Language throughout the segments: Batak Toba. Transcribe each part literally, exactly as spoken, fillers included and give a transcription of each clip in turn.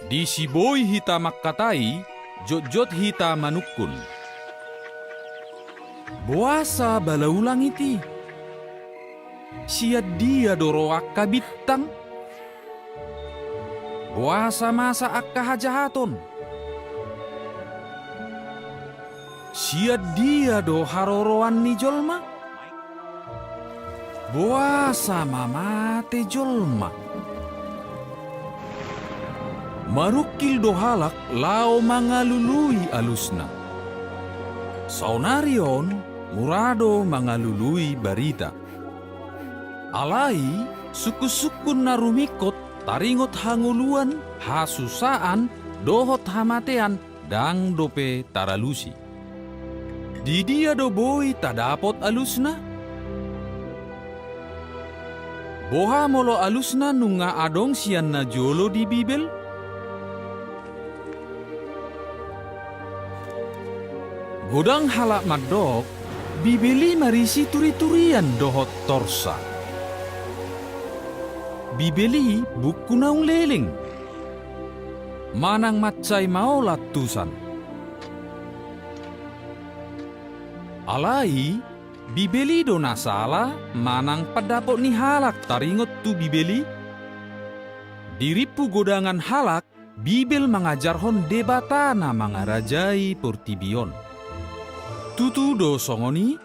Disi boi hita mangkatai, jotjot hita manungkun. Boasa bala ulang iti? Sian dia do ro angka bintang? Boasa masa angka hajahaton? Sian dia do haroroan ni jolma? Boasa ma mate jolma? Marungkil do halak laho mangalului alusna. Saonari on mura do mangalului barita. Alai sungkunsungkun na rumingkot taringot hangoluan, hasusaan, dohot hamatean ndang dope taralusi. Di dia do boi tadapot alusna? Boha molo alusna nunga adong sian na jolo di Bibel? Godang halak mandok, Bibel i marisi turiturian dohot torsa. Bibel i buku naung leleng. Manang mansai maol antusan. Alai, Bibel i do na sala manang pandapot ni halak taringot tu Bibel i? Di rimpu godangan halak, Bibel mangajarhon Debata na mangarajai portibi on. Tutu do songon i,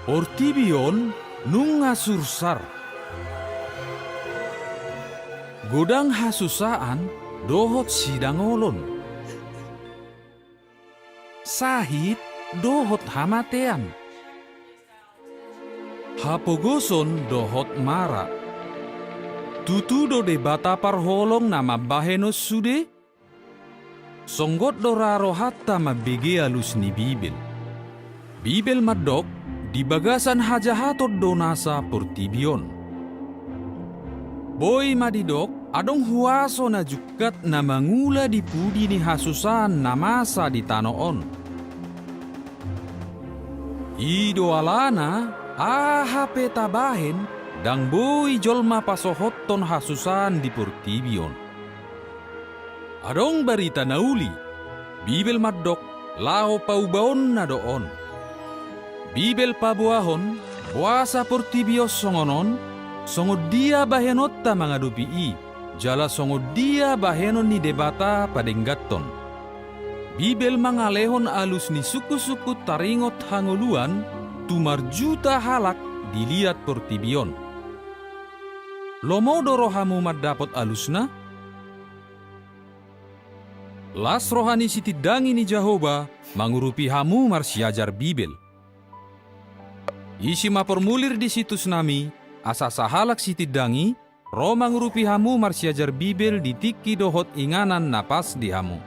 portibi on nunga sursar. Godang hasusaan dohot sidangolon, sahit dohot hamatean, hapogoson dohot mara. Tutu do Debata parholong na mambahen on sude? Songgot do ra rohanta mambege alus ni Bibel. Bibel mandok, di bagasan hajahaton do nasa portibi on. Boi ma didok, adong huaso na jungkat na mangula di pudi ni hasusaan na masa di tano on. I do alana, aha pe tabahen, ndang boi jolma pasohothon hasusaan di portibi on. Adong barita na uli, Bibel mandok laho paubaonna do on. Bibel paboahon, boasa portibi on songon on, songon dia bahenonta mangadopi i, jala songon dia bahenon ni Debata padengganhon. Bibel mangalehon alus ni sungkunsungkun taringot hangoluan tu marjuta halak di liat portibi on. Lomo do rohamu mandapot alusna? Las roha ni sitindangi ni Jahowa mangurupi hamu marsiajar Bibel. Isi ma formulir di situsnami, asa sahalak sitindangi ro mangurupi hamu marsiajar Bibel di tingki dohot inganan na pas di hamu.